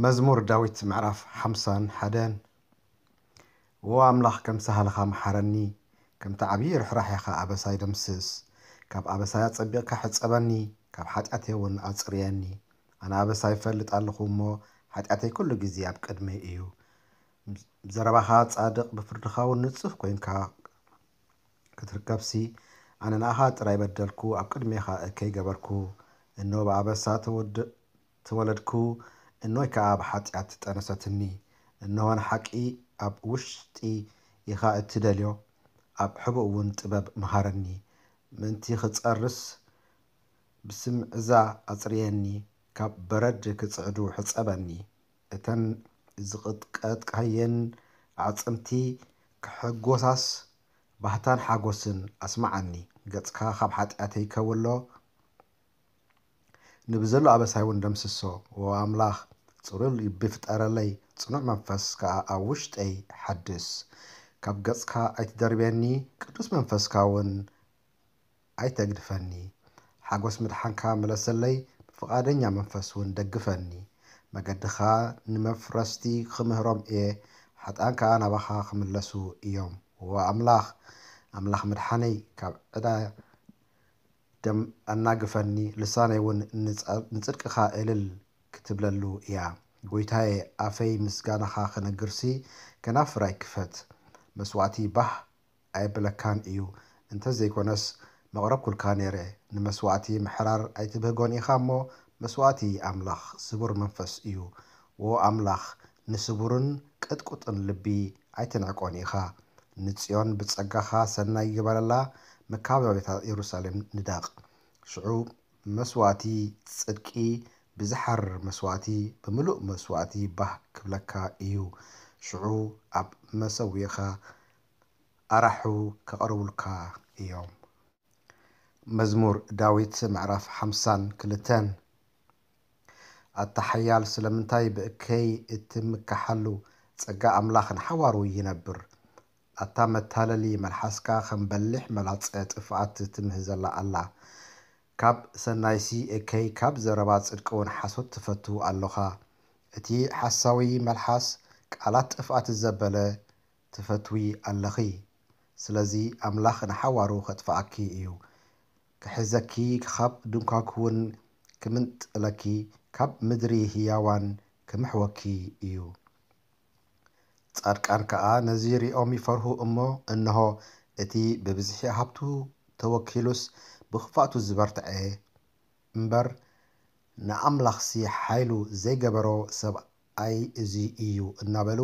መዝሙር ዳዊት ምዕራፍ ሓምሳን ሓደን። ዎ ኣምላኽ፣ ከም ሳህልኻ መሓረኒ፣ ከምቲ ዓብዪ ርሕራሕኻ ኣበሳይ ደምስስ። ካብ ኣበሳይ ኣጸቢቕካ ሕጸበኒ፣ ካብ ሓጢኣተይ እውን ኣጽርየኒ። ኣነ ኣበሳይ እፈልጥ ኣለኹ እሞ፣ ሓጢኣተይ ኩሉ ግዜ ኣብ ቅድመይ እዩ። ብዘረባኻ ጻድቕ፣ ብፍርድኻ እውን ንጹህ ኮይንካ ክትርከብሲ፣ ኣነ ንኣኻ ጥራይ በደልኩ፣ ኣብ ቅድሜኻ እከይ ገበርኩ። እነሆ ብኣበሳ ተወድ-፣ ተወለድኩ፣ እኖይ ከኣ ብሓጢኣት ጠነሰትኒ። እንሆ ንሓቂ ኣብ ውሽጢ ኢኻ እትደልዮ፣ ኣብ ሕቡእ እውን ጥበብ ምሃረኒ። ምእንቲ ክጸርስ ብስምዕዛ ኣጽርየኒ፣ ካብ በረድ ክጽዕዱ ሕጸበኒ። እተን ዝቕጥቀጥካየን ኣዕጽምቲ ክሕጎሳስ፣ ባህታን ሓጎስን ኣስምዓኒ። ገጽካ ካብ ሓጢኣተይ ከውሎ፣ ንብዘሎ ኣበሳይ እውን ደምስሶ። ዎ ኣምላኽ፣ ጽሩይ ልቢ ፍጠረለይ፣ ጽኑዕ መንፈስ ከኣ ኣብ ውሽጠይ ሓድስ። ካብ ገጽካ ኣይትደርብየኒ፣ ቅዱስ መንፈስካ እውን ኣይተግድፈኒ። ሓጎስ ምድሓንካ ምለሰለይ፣ ብፍቓደኛ መንፈስ እውን ደግፈኒ። መገድኻ ንመፍረስቲ ክምህሮም እየ፣ ሓጥኣን ከኣ ናባኻ ክምለሱ እዮም። ዎ ኣምላኽ፣ ኣምላኽ ምድሓነይ፣ ካብ ዕዳ ደም ኣናግፈኒ፣ ልሳነይ እውን ንጻ-፣ ንጽድቅኻ እልል ክትብለሉ እያ። ጐይታየ፣ ኣፈይ ምስጋናኻ ክነግርሲ፣ ከናፍራይ ክፈት። መስዋእቲ ባህ ኣየብለካን እዩ፣ እንተ ዘይኮነስ መቕረብኩልካ ነይረ። ንመስዋእቲ ምሕራር ኣይትብህጎን ኢኻ እሞ፣ መስዋእቲ ኣምላኽ ስቡር መንፈስ እዩ። ዎ ኣምላኽ፣ ንስቡርን ቅጥቁጥን ልቢ ኣይትንዕቆን ኢኻ። ንጽዮን ብጸጋኻ ሰናይ ግበረላ፣ መካበቢታ የሩሳሌም ንደቕ። ሽዑ መስዋእቲ ጽድቂ ብዝሓርር መስዋእቲ፣ ብምሉእ መስዋእቲ ባህ ክብለካ እዩ። ሽዑ ኣብ መሰውኢኻ ኣራሑ ከቕርቡልካ እዮም። መዝሙር ዳዊት ምዕራፍ ሓምሳን ክልተን። ኣታ ሓያል፣ ስለምንታይ ብእከይ እትምክሓሉ? ጸጋ ኣምላኽ ንሓዋሩ ይነብር። ኣታ መታለሊ፣ መልሓስካ ከም በሊሕ መላጸ ጥፍኣት ትምህዘላ ኣላ። ካብ ሰናይሲ እከይ፣ ካብ ዘረባ ጽድቂ እውን ሓሶት ትፈቱ ኣሎኻ። እቲ ሓሳዊ መልሓስ ቃላት ጥፍኣት ዘበለ ትፈትዊ ኣለኺ። ስለዚ ኣምላኽ ንሓዋሩ ኸጥፍኣኪ እዩ። ክሕዘኪ፣ ካብ ድንኳንኪ እውን ክምንጥለኪ፣ ካብ ምድሪ ህያዋን ክምሕወኪ እዩ። ጻድቃን ከኣ ነዚ ሪኦም ይፈርሁ እሞ፣ እንሆ፣ እቲ ብብዝሒ ሃብቱ ተወኪሉስ ብኽፋቱ ዝበርትዐ እምበር፣ ንኣምላኽሲ ሓይሉ ዘይገበሮ ሰብኣይ እዚ እዩ እናበሉ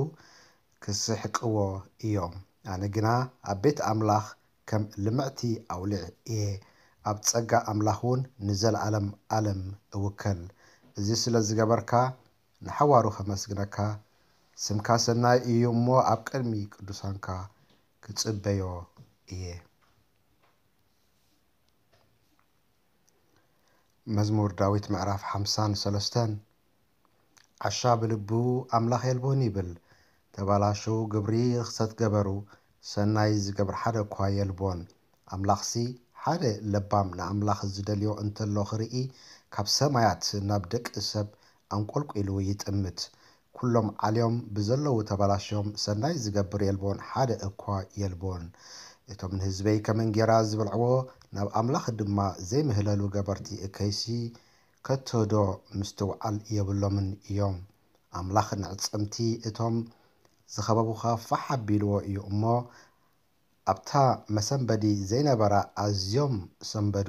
ክስሕቅዎ እዮም። ኣነ ግና ኣብ ቤት ኣምላኽ ከም ልምዕቲ ኣውሊዕ እየ፣ ኣብ ጸጋ ኣምላኽ እውን ንዘለኣለም ኣለም እውከል። እዚ ስለ ዝገበርካ፣ ንሓዋሩ ከመስግነካ፣ ስምካ ሰናይ እዩ እሞ ኣብ ቅድሚ ቅዱሳንካ ክጽበዮ እየ። መዝሙር ዳዊት ምዕራፍ ሓምሳን ሰለስተን። ዓሻ ብልቡ ኣምላኽ የልቦን ይብል፣ ተባላሸው ግብሪ ርኽሰት ገበሩ፣ ሰናይ ዝገብር ሓደ እኳ የልቦን። ኣምላኽሲ ሓደ ለባም ንኣምላኽ ዝደልዮ እንተሎ ክርኢ፣ ካብ ሰማያት ናብ ደቂ ሰብ ኣንቆልቂሉ ይጥምት። ኩሎም ዓልዮም ብዘለዉ ተባላሽዮም፣ ሰናይ ዝገብር የልቦን፣ ሓደ እኳ የልቦን። እቶም ንህዝበይ ከም እንጌራ ዝበልዕዎ፣ ናብ ኣምላኽ ድማ ዘይምህለሉ ገበርቲ እከይሲ፣ ከቶ ዶ ምስትውዓል የብሎምን እዮም? ኣምላኽ ንዕጽምቲ እቶም ዝኸበቡኻ ፋሕ ኣቢልዎ እዩ እሞ፣ ኣብታ መሰንበዲ ዘይነበራ ኣዝዮም ሰንበዱ።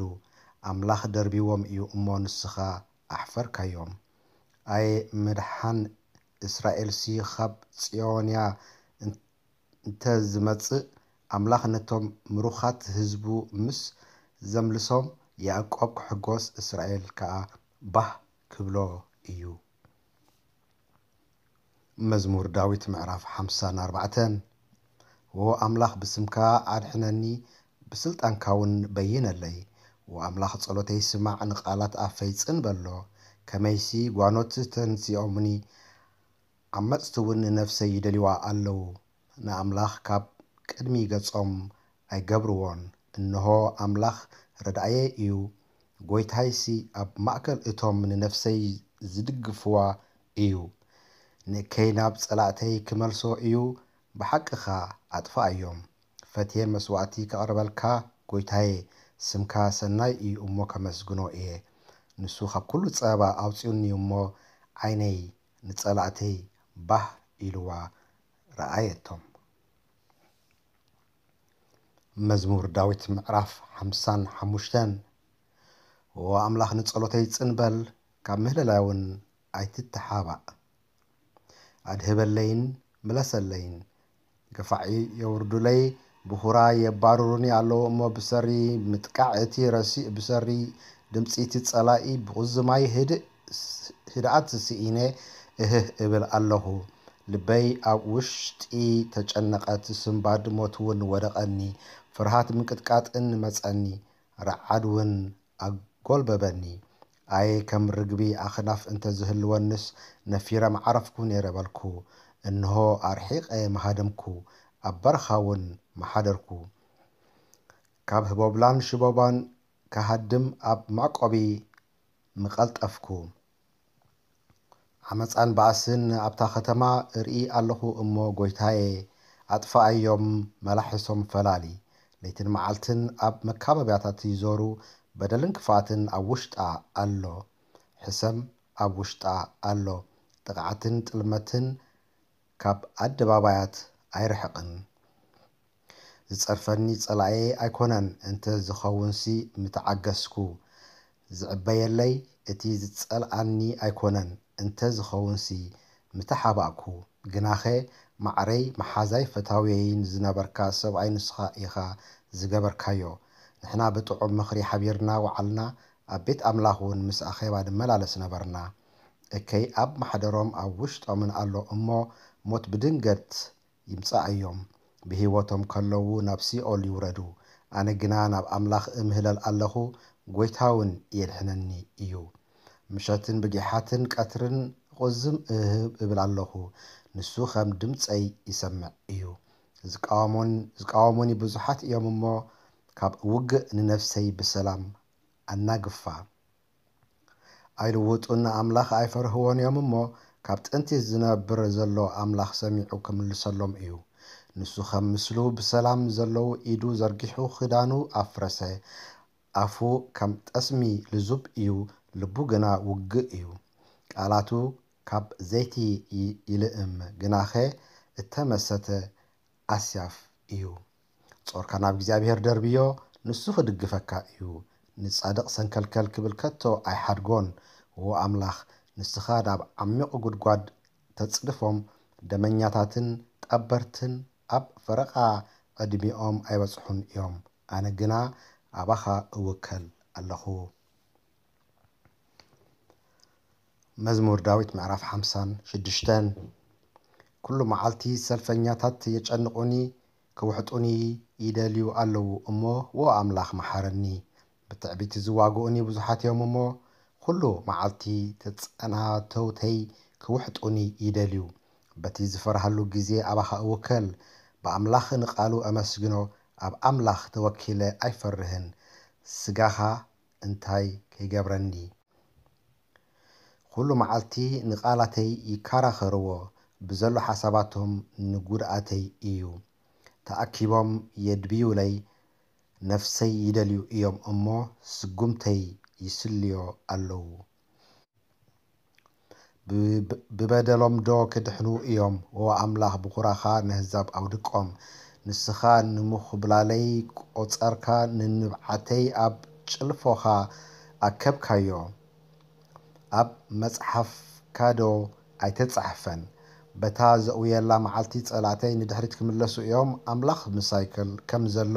ኣምላኽ ደርቢዎም እዩ እሞ፣ ንስኻ ኣሕፈርካዮም። ኣየ ምድሓን እስራኤልሲ፣ ኻብ ጽዮንያ እን-፣ እንተ ዝመጽእ፣ ኣምላኽ ነቶም ምሩኻት ህዝቡ ምስ ዘምልሶም፣ ያዕቆብ ክሕጎስ፣ እስራኤል ከኣ ባህ ክብሎ እዩ። መዝሙር ዳዊት ምዕራፍ ሓምሳን ኣርባዕተን። ዎ ኣምላኽ፣ ብስምካ ኣድሕነኒ፣ ብስልጣንካ እውን በይነለይ። ዎ ኣምላኽ፣ ጸሎተይ ስማዕ፣ ንቓላት ኣፈይ ጽን በሎ። ከመይሲ ጓኖት ተንሲኦምኒ፣ ዓመጽቲ እውን ንነፍሰይ ይደልይዋ ኣለዉ። ንኣምላኽ ካብ ቅድሚ ገጾም ኣይገብርዎን። እንሆ፣ ኣምላኽ ረድኣየይ እዩ፣ ጐይታይሲ ኣብ ማእከል እቶም ንነፍሰይ ዝድግፍዋ እዩ። ንእከይ ናብ ጸላእተይ ክመልሶ እዩ፣ ብሓቅኻ ኣጥፍኣዮም። ፈትየ መስዋእቲ ከቕርበልካ ጐይታየ፣ ስምካ ሰናይ እዩ እሞ ከመስግኖ እየ። ንሱ ካብ ኩሉ ጸበባ ኣውጺኡኒ እሞ ዓይነይ ንጸላእተይ ባህ ኢልዋ ረኣየቶም። መዝሙር ዳዊት ምዕራፍ ሓምሳን ሓሙሽተን። ኦ ኣምላኽ ንጸሎተይ ጽን በል፣ ካብ ምህለላይ እውን ኣይትተሓባእ። ኣድህበለይን ምለሰለይን። ገፋዒ የውርዱለይ፣ ብኹራ የባርሩኒ ኣለዉ እሞ ብሰሪ ምጥቃዕ እቲ ረሲእ ብሰሪ ድምጺ እቲ ጸላኢ ብቑዝማይ ህድእ ህድኣት ስኢነ እህህ እብል ኣለኹ። ልበይ ኣብ ውሽጢ ተጨነቐት፣ ስምባድ ሞት እውን ወደቐኒ። ፍርሃት ምንቅጥቃጥን መጸኒ፣ ረዓድ እውን ኣጎልበበኒ። ኣየ ከም ርግቢ ኣኽናፍ እንተ ዝህልወንስ፣ ነፊረ ምዓረፍኩ ነይረ በልኩ። እንሆ ኣርሒቐ ምሃደምኩ፣ ኣብ በረኻ እውን ምሓደርኩ። ካብ ህቦብላን ሽቦባን ክሃድም ኣብ መዕቆቢ ምቐልጠፍኩ። ዓመጻን ባእስን ኣብታ ኸተማ እርኢ ኣለኹ እሞ፣ ጐይታየ፣ ኣጥፍኣዮም፣ መላሕሶም ፈላሊ። ለይትን መዓልትን ኣብ መካበብያታት ይዞሩ፣ በደልን ክፍኣትን ኣብ ውሽጣ ኣሎ። ሕሰም ኣብ ውሽጣ ኣሎ። ጥቕዓትን ጥልመትን ካብ ኣደባባያት ኣይርሕቕን። ዝጸርፈኒ ጸላኤ ኣይኮነን፣ እንተ ዝኸውንሲ ምተዓገስኩ። ዝዕበየለይ እቲ ዝጸልኣኒ ኣይኮነን፣ እንተ ዝኸውንሲ ምተሓባእኩ። ግናኸ ማዕረይ መሓዛይ ፈታውየይን ዝነበርካ ሰብኣይ ንስኻ ኢኻ ዝገበርካዮ። ንሕና ብጥዑም ምኽሪ ሓቢርና ወዓልና፣ ኣብ ቤት ኣምላኽ እውን ምስ ኣኼባ ንመላለስ ነበርና። እከይ ኣብ ማሕደሮም ኣብ ውሽጦምን ኣሎ እሞ፣ ሞት ብድንገት ይምጻኣዮም። ብህይወቶም ከለዉ ናብ ሲኦል ይውረዱ። ኣነ ግና ናብ ኣምላኽ እምህለል ኣለኹ፣ ጐይታ እውን የድሕነኒ እዩ። ምሸትን ብጊሓትን ቀትርን ቁዝም እህብ እብል ኣለኹ፣ ንሱ ኸም ድምጸይ ይሰምዕ እዩ። ዝቃወሞን-፣ ዝቃወሙኒ ብዙሓት እዮም እሞ፣ ካብ ውግእ ንነፍሰይ ብሰላም ኣናግፋ። ኣይልውጡን፣ ንኣምላኽ ኣይፈርህዎን እዮም እሞ፣ ካብ ጥንቲ ዝነብር ዘሎ ኣምላኽ ሰሚዑ ክምልሰሎም እዩ። ንሱ ኸም ምስሉ ብሰላም ዘለዉ ኢዱ ዘርጊሑ ክዳኑ ኣፍረሰ። ኣፉ ከም ጠስሚ ልዙብ እዩ፣ ልቡ ግና ውግእ እዩ። ቃላቱ ካብ ዘይቲ ይ-፣ ይልእም፣ ግናኸ እተመሰተ ኣስያፍ እዩ። ጾርካ ናብ እግዚኣብሄር ደርብዮ፣ ንሱ ክድግፈካ እዩ። ንጻድቕ ሰንከልከል ክብል ከቶ ኣይሓድጎን። ዎ ኣምላኽ፣ ንስኻ ናብ ዓሚቕ ጉድጓድ ተጽድፎም፣ ደመኛታትን ጠበርትን ኣብ ፈረቓ ዕድሚኦም ኣይበጽሑን እዮም። ኣነ ግና ኣባኻ እውከል ኣለኹ። መዝሙር ዳዊት ምዕራፍ ሓምሳን ሽዱሽተን። ኩሉ መዓልቲ ሰልፈኛታት የጨንቑኒ፣ ክውሕጡኒ ይደልዩ ኣለዉ እሞ፣ ዎ ኣምላኽ መሓረኒ። ብትዕቢት ዝዋግኡኒ ብዙሓት እዮም እሞ፣ ኩሉ መዓልቲ ተጸናተውተይ ክውሕጡኒ ይደልዩ። በቲ ዝፈርሃሉ ግዜ ኣባኻ እውከል፣ ብኣምላኽ ንቓሉ ኣመስግኖ፣ ኣብ ኣምላኽ ተወኪለ ኣይፈርህን። ስጋኻ እንታይ ከይገብረኒ? ኩሉ መዓልቲ ንቓላተይ ይካራኸርዎ፣ ብዘሎ ሓሳባቶም ንጉድኣተይ እዩ። ተኣኪቦም የድብዩለይ፣ ነፍሰይ ይደልዩ እዮም እሞ፣ ስጉምተይ ይስልዮ ኣለዉ። ብ-፣ ብበደሎም ዶ ክድሕኑ እዮም? ዎ ኣምላኽ፣ ብኹራኻ ነህዛብ ኣውድቆም። ንስኻ ንምኹብላለይ ቈጸርካ፣ ንንብዓተይ ኣብ ጭልፎኻ ኣከብካዮ። ኣብ መጽሓፍካ ዶ ኣይተጻሕፈን? በታ ዘእውየላ መዓልቲ ጸላእተይ ንድሕሪት ክምለሱ እዮም። ኣምላኽ ምሳይ ከል-፣ ከም ዘሎ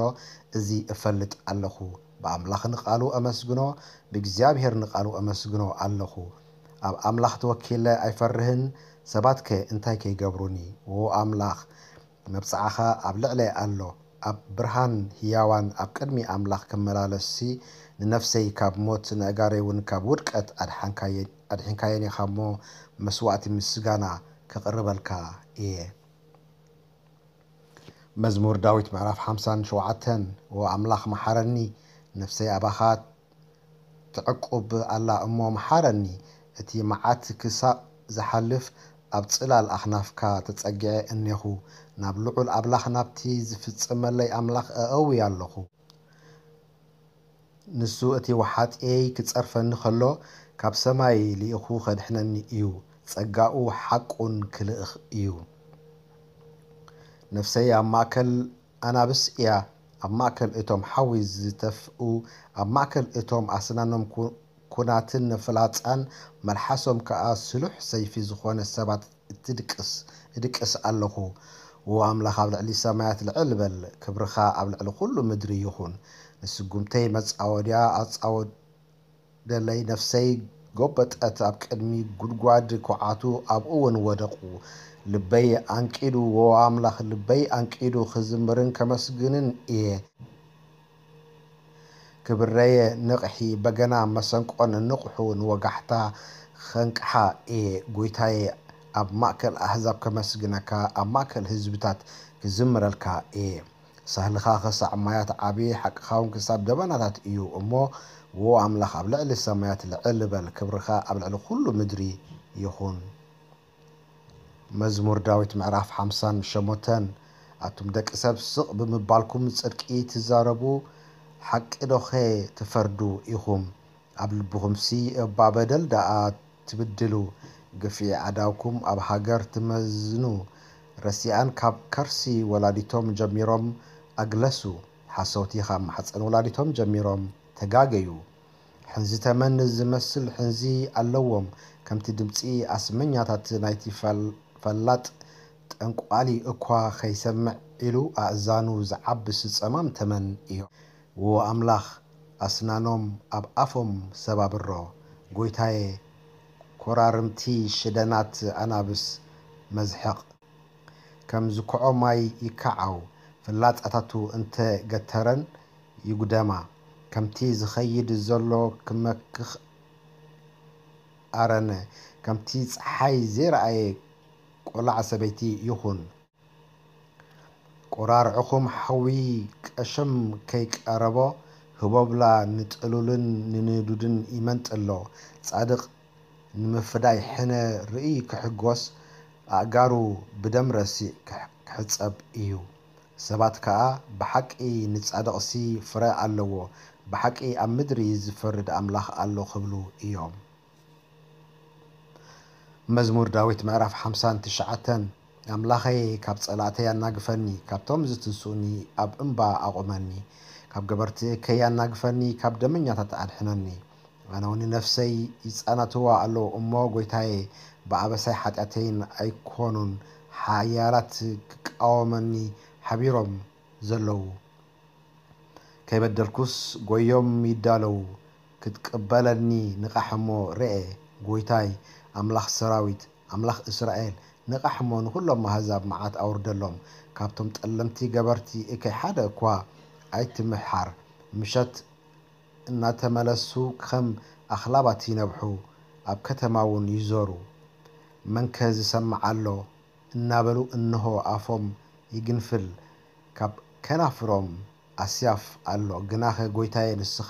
እዚ እፈልጥ ኣለኹ። ብኣምላኽ ንቓሉ ኣመስግኖ፣ ብእግዚኣብሔር ንቓሉ ኣመስግኖ ኣለኹ። ኣብ ኣምላኽ ተወኪለ ኣይፈርህን፣ ሰባትከ እንታይ ከይገብሩኒ? ዎ ኣምላኽ፣ መብጽዓኻ ኣብ ልዕለይ ኣሎ። ኣብ ብርሃን ህያዋን ኣብ ቅድሚ ኣምላኽ ክመላለስሲ፣ ንነፍሰይ ካብ ሞት፣ ንኣእጋረይ እውን ካብ ውድቀት ኣድሓንካየ-፣ ኣድሒንካየን ኢኻ እሞ፣ መስዋእቲ ምስጋና ከቕርበልካ እየ። መዝሙር ዳዊት ምዕራፍ ሓምሳን ሸውዓተን። ዎ ኣምላኽ መሓረኒ፣ ነፍሰይ ኣባኻ ትዕቁብ ኣላ እሞ መሓረኒ። እቲ መዓት ክሳእ ዝሓልፍ ኣብ ጽላል ኣኽናፍካ ተጸጊዐ እኔኹ። ናብ ልዑል ኣምላኽ ናብቲ ዝፍጽመለይ ኣምላኽ እእዊ ኣለኹ። ንሱ እቲ ወሓጥየይ ክጸርፈኒ ከሎ ካብ ሰማይ ልኢኹ ኸድሕነኒ እዩ። ጸጋኡ ሓቁን ክልእኽ እዩ። ነፍሰይ ኣብ ማእከል ኣናብስ እያ፣ ኣብ ማእከል እቶም ሓዊ ዝተፍኡ፣ ኣብ ማእከል እቶም ኣስናኖም ኩ- ኩናትን ፍላጻን መልሓሶም ከኣ ስሉሕ ሰይፊ ዝኾነ ሰባት እትድቅስ እድቅስ ኣለኹ። ዎ ኣምላኽ ኣብ ልዕሊ ሰማያት ልዕል በል፣ ክብርኻ ኣብ ልዕሊ ኩሉ ምድሪ ይኹን። ንስጉምተይ መጻወድያ ኣጻወደለይ፣ ነፍሰይ ጎበጠት፣ ኣብ ቅድሚ ጉድጓድ ኩዓቱ ኣብኡ እውን ወደቑ። ልበይ ኣንቂዱ፣ ዎ ኣምላኽ ልበይ ኣንቂዱ ክዝምርን ከመስግንን እየ። ክብረየ ንቕሒ በገና መሰንቆን ንቕሑ ንወጋሕታ ኸንቅሓ እየ። ጎይታየ ኣብ ማእከል ኣህዛብ ከመስግነካ ኣብ ማእከል ህዝብታት ክዝምረልካ እየ። ሳህልኻ ኽሳዕ ማያት ዓቢ ሓቅኻ እውን ክሳብ ደበናታት እዩ እሞ ዎ ኣምላኽ ኣብ ልዕሊ ሰማያት ልዕል በል ክብርኻ ኣብ ልዕሊ ኩሉ ምድሪ ይኹን። መዝሙር ዳዊት ምዕራፍ ሓምሳን ሸሞንተን። ኣቱም ደቂ ሰብ ስቕ ብምባልኩም ጽድቂ ትዛረቡ ሓቂ ዶኸ ትፈርዱ ኢኹም? ኣብ ልብኹምሲ እባ በደል ደኣ ትብድሉ። ግፍዒ ኣእዳውኩም ኣብ ሃገር ትመዝኑ። ረሲኣን ካብ ከርሲ ወላዲቶም ጀሚሮም ኣግለሱ። ሓሰውቲ ካብ ማሕፀን ወላዲቶም ጀሚሮም ተጋገዩ። ሕንዚ ተመን ዝመስል ሕንዚ ኣለዎም። ከምቲ ድምፂ ኣስመኛታት ናይቲ ፈላጥ ጠንቋሊ እኳ ኸይሰምዕ ኢሉ ኣእዛኑ ዝዓብስ ጸማም ተመን እዩ። ዎ ኣምላኽ ኣስናኖም ኣብ ኣፎም ሰባብሮ። ጎይታየ ኮራርምቲ ሽደናት ኣናብስ መዝሕቕ። ከም ዝኩዖ ማይ ይከዓው። ፍላጻታቱ እንተ ገተረን ይጉደማ። ከምቲ ዝኸይድ ዘሎ ክመክኽ ኣረነ። ከምቲ ጸሓይ ዘይረኣየ ቆላዕ ሰበይቲ ይኹን። ቆራርዕኹም ሓዊ ቀሸም ከይቀረቦ ህቦብላ ንጥሉልን ንንዱድን ይመንጥሎ። ጻድቕ ንምፍዳይ ሕነ ርእይ ክሕጎስ ኣእጋሩ ብደም ረሲእ ክሕጸብ እዩ። ሰባት ከኣ ብሓቂ ንጻድቕሲ ፍረ ኣለዎ፣ ብሓቂ ኣብ ምድሪ ዝፈርድ ኣምላኽ ኣሎ ክብሉ እዮም። መዝሙር ዳዊት ምዕራፍ ሓምሳን ትሽዓተን። ኣምላኸይ ካብ ጸላእተይ ኣናግፈኒ፣ ካብቶም ዝትንስኡኒ ኣብ እምባ ኣቑመኒ። ካብ ገበርቲ እከይ ኣናግፈኒ፣ ካብ ደመኛታት ኣድሕነኒ። ኣነ እውን ነፍሰይ ይጻናትዋ ኣለዉ እሞ፣ ጐይታየ፣ ብኣበሳይ ሓጢኣተይን ኣይኮኑን ሓያላት ክቃወመኒ ሓቢሮም ዘለዉ። ከይበደልኩስ ጐዮም ይዳለዉ። ክትቅበለኒ ንቓሕ እሞ ርኤ። ጐይታይ ኣምላኽ ሰራዊት፣ ኣምላኽ እስራኤል፣ ንቓሕ እሞ ንኹሎም ኣህዛብ መዓት ኣውርደሎም። ካብቶም ጠለምቲ ገበርቲ እከይ ሓደ እኳ ኣይትምሓር። ምሸት እናተመለሱ ከም ኣኽላባት ይነብሑ፣ ኣብ ከተማ እውን ይዞሩ። መንከ ዝሰምዕ ኣሎ? እናበሉ እንሆ ኣፎም ይግንፍል፣ ካብ ከናፍሮም ኣስያፍ ኣሎ። ግናኸ ጐይታየ ንስኻ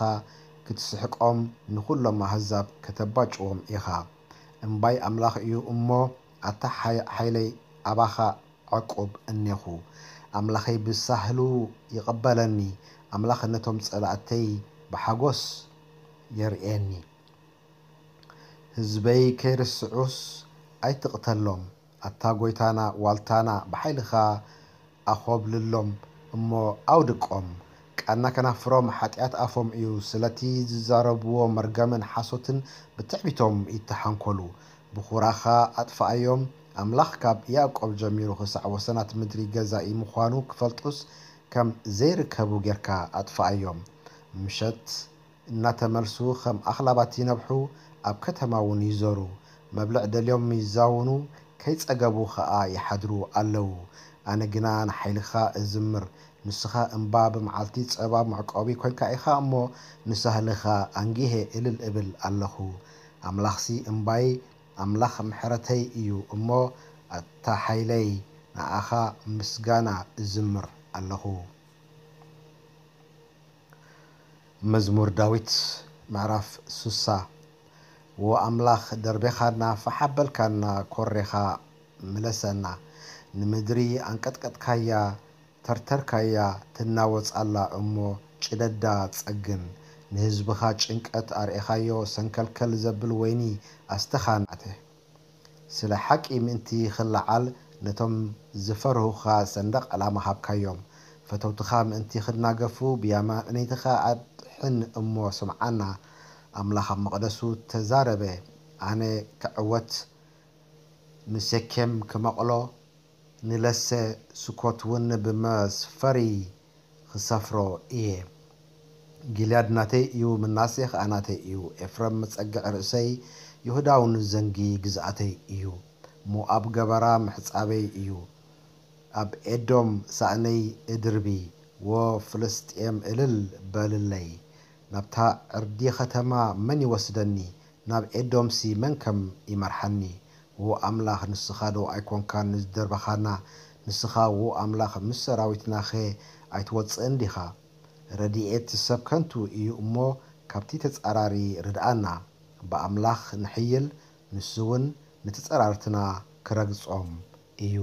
ክትስሕቆም ንኹሎም ኣህዛብ ከተባጭዎም ኢኻ። እምባይ ኣምላኽ እዩ እሞ ኣታ ሓይ- ሓይለይ ኣባኻ ዕቁብ እኔኹ። ኣምላኸይ ብሳህሉ ይቐበለኒ፣ ኣምላኽ ነቶም ጸላእተይ ብሓጎስ የርእየኒ። ህዝበይ ከይርስዑስ ኣይትቕተሎም። ኣታ ጐይታና ዋልታና፣ ብሓይልኻ ኣኾብልሎም እሞ ኣውድቆም። ቃና ከናፍሮም ሓጢኣት ኣፎም እዩ። ስለቲ ዝዛረብዎ መርገምን ሓሶትን ብትዕቢቶም ይተሓንኮሉ። ብኹራኻ ኣጥፍኣዮም። ኣምላኽ ካብ ያዕቆብ ጀሚሩ ክሳዕ ወሰናት ምድሪ ገዛኢ ምዃኑ ክፈልጡስ ከም ዘይርከቡ ጌርካ ኣጥፍኣዮም። ምሸት እናተመልሱ ከም ኣኽላባት ይነብሑ፣ ኣብ ከተማ እውን ይዞሩ። መብልዕ ደልዮም ይዛወኑ፣ ከይጸገቡ ኸኣ ይሓድሩ ኣለዉ። ኣነ ግና ንሓይልኻ እዝምር። ንስኻ እምባ ብመዓልቲ ጸባ መዕቆቢ ኰንካ ኢኻ እሞ፣ ንሳህልኻ ኣንጊሄ እልል እብል ኣለኹ። ኣምላኽሲ እምባይ ኣምላኽ ምሕረተይ እዩ እሞ፣ ኣታ ሓይለይ፣ ንኣኻ ምስጋና እዝምር ኣለኹ። መዝሙር ዳዊት ምዕራፍ ስሳ። ዎ ኣምላኽ፣ ደርቤኻና፣ ፋሕ ኣበልካና፣ ኮሬኻ ምለሰና። ንምድሪ ኣንቀጥቀጥካያ፣ ተርተርካያ፣ ትናወጽ ኣላ እሞ ጭደዳ ጸግን። ንህዝብኻ ጭንቀት ኣርኤኻዮ፣ ሰንከልከል ዘብል ወይኒ ኣስተኻ ናተ። ስለ ሓቂ ምእንቲ ኽለዓል፣ ነቶም ዝፈርሁኻ ሰንደቕ ዕላማ ሃብካዮም። ፈተውትኻ ምእንቲ ኽናገፉ፣ ብየማነይትኻ ኣድሕን እሞ ስምዓና። ኣምላኽ ኣብ መቕደሱ ተዛረበ። ኣነ ክዕወት፣ ንሴኬም ክመቕሎ፣ ንለሰ ስኮት እውን ብመስፈሪ ኽሰፍሮ እየ። ጊልያድ ናተይ እዩ፣ ምናሴ ኸኣ ናተይ እዩ። ኤፍረም መጸግዒ ርእሰይ፣ ይሁዳ እውን ዘንጊ ግዝኣተይ እዩ። ሞኣብ ገባራ ምሕጻበይ እዩ። ኣብ ኤዶም ሳእነይ እድርቢ፣ ዎ ፍልስጥኤም እልል በልለይ። ናብታ ዕርዲ ኸተማ መን ይወስደኒ? ናብ ኤዶምሲ መን ከም ይመርሓኒ? ዎ ኣምላኽ፣ ንስኻ ዶ ኣይኮንካን ንዝደርበኻና? ንስኻ ዎ ኣምላኽ፣ ምስ ሰራዊትናኸ ኣይትወጽእን ዲኻ? ረድኤት ሰብ ከንቱ እዩ እሞ፣ ካብቲ ተጻራሪ ርድኣና። ብኣምላኽ ንሕይል፣ ንሱ እውን ንተጻራርትና ክረግጾም እዩ።